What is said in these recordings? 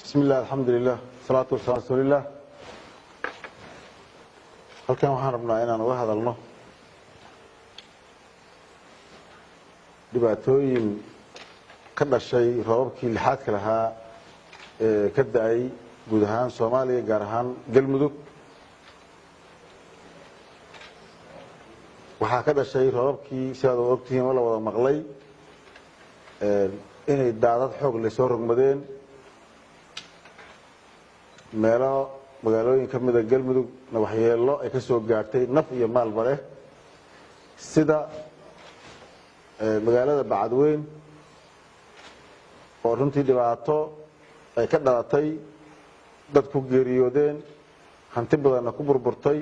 Bismi illah, alxamdulilah, salaatu wasalaam rasuulilah. Halkan waxaan rabnaa inaan uga hadalno dhibaatooyin ka dhashay roobabkii lixaadka lahaa ee ka da-ay guud ahaan Soomaaliya, gaar ahaan Galmudug. Waxaa ka dhashay roobabkii, sidaad ogtihiin oo la wada maqlay, inay daadad xoog leh soo rogmadeen meelo magaalooyin ka mida Galmudugna, waxyeelo ay ka soo gaartay naf iyo maalba leh, sida magaalada Bacadweyn oo runtii dhibaato ay ka dhalatay, dad ku geeriyoodeen, hanti badanna ku burburtay,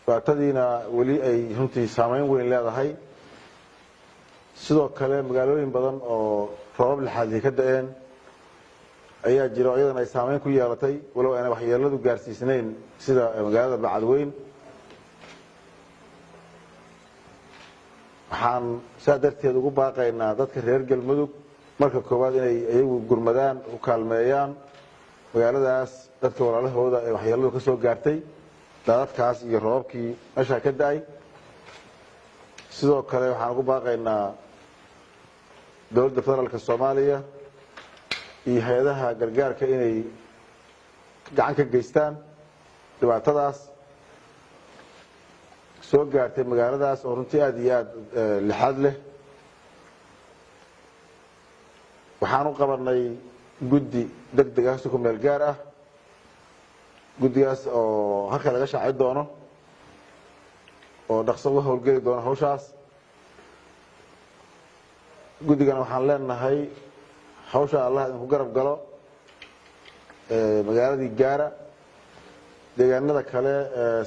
dhibaatadiina weli ay runtii saameyn weyn leedahay. Sidoo kale magaalooyin badan oo roobab lixaadii ka da-een ayaa jiro, iyadana ay saameyn ku yeelatay, walow ayna waxyeeladu gaarsiisnayn sida magaalada Bacadweyn. Waxaan saa darteed ugu baaqaynaa dadka reer Galmudug marka koowaad inay iyagu gurmadaan, u kaalmeeyaan magaaladaas dadka walaalahooda ee waxyeeladu ka soo gaartay daadadkaas iyo roobabkii meeshaa ka da-ay. Sidoo kale waxaan ugu baaqaynaa dowladda federaalka Soomaaliya iyo hay-adaha gargaarka inay gacan ka geystaan dhibaatadaas soo gaartay magaaladaas oo runtii aada iyo aada lixaad leh. Waxaan u qabanay guddi deg deg ah, si ku meel gaar ah, guddigaas oo halka laga shaaci doono oo dhaqso uga howlgeli doono hawshaas. Guddigana waxaan leenahay, hawsha Allah idinku garab galo. Magaaladii gaara, deegaanada kale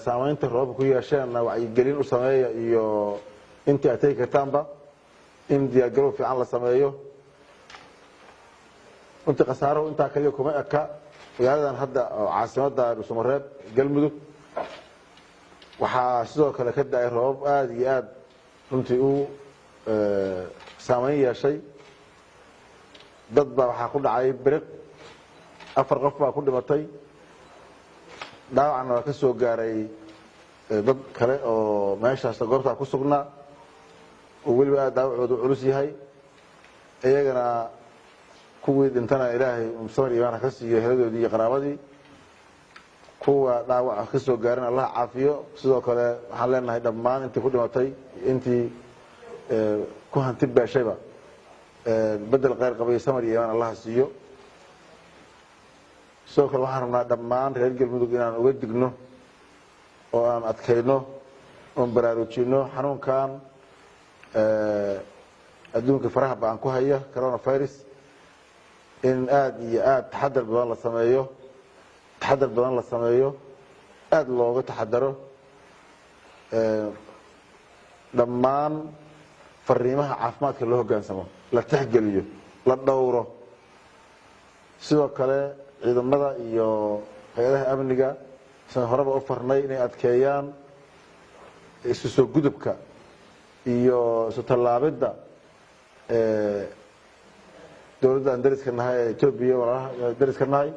saameynta roobabka ku yeesheenna wacyigelin u sameeya, iyo intii aad tegi kartaanba in diyaargarow fiican la sameeyo. Runtii khasaaruhu intaa kaliya kuma eka. Magaaladan hadda oo caasimadda Dhuusamareeb, Galmudug, waxaa sidoo kale ka da-ay roobab aada iyo aada runtii u saameyn yeeshay. Dad baa waxaa ku dhacay biriq, 4 qof baa ku dhimatay, dhaawacna waa ka soo gaaray dad kale oo meeshaas goobtaa ku sugnaa, oo weliba aada dhaawacoodu culus yahay. Iyagana kuwii dhintana Ilaahay samar iimaan ha ka siiyo heladoodii iyo qaraabadii, kuwa dhaawaca ka soo gaarin Allah caafiyo. Sidoo kale waxaan leenahay dhammaan intii ku dhimatay, intii ku hanti beeshayba, bedel kheyr qabay, samar iyo iimaan Allah siiyo. Sidoo kale waxaan rabnaa dhammaan reer Galmudug inaan uga digno oo aan adkayno oon baraarujino xanuunkan adduunka faraha ba-an ku haya, coronavirus, in aada iyo aada taxadar badan la sameeyo, taxadar badan la sameeyo, aada looga taxadaro dhammaan fariimaha caafimaadka loo hoggaansamo, la tixgeliyo, la dhowro. Sidoo kale ciidamada iyo hay-adaha amniga san horeba u farnay inay adkeeyaan isu soo gudubka iyo isu tallaabidda dowladda aan dariska nahay ee Etoobiya, walaalaha dariska nahay.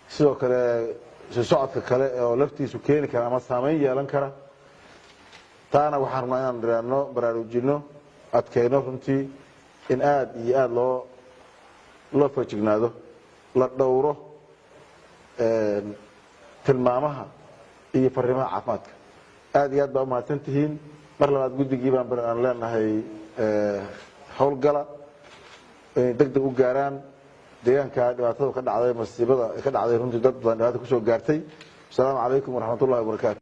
Sidoo kale isu socodka kale oo laftiisu keeni kara ama saameyn yeelan kara, taana waxaan rabnaa inaan diraano, baraarujino, adkeyno runtii in aada iyo aada loo feejignaado, la dhowro tilmaamaha iyo fariimaha caafimaadka. Aada iyo aad baa umahadsan tihiin. Mar labaad guddigii baan aan leenahay howlgala inay deg deg u gaaraan deegaanka dhibaatada ka dhacday, masiibada ka dhacday, runtii dad badan dhibaata kusoo gaartay. Asalaamu calaykum waraxmat ullahi wabarakaatu.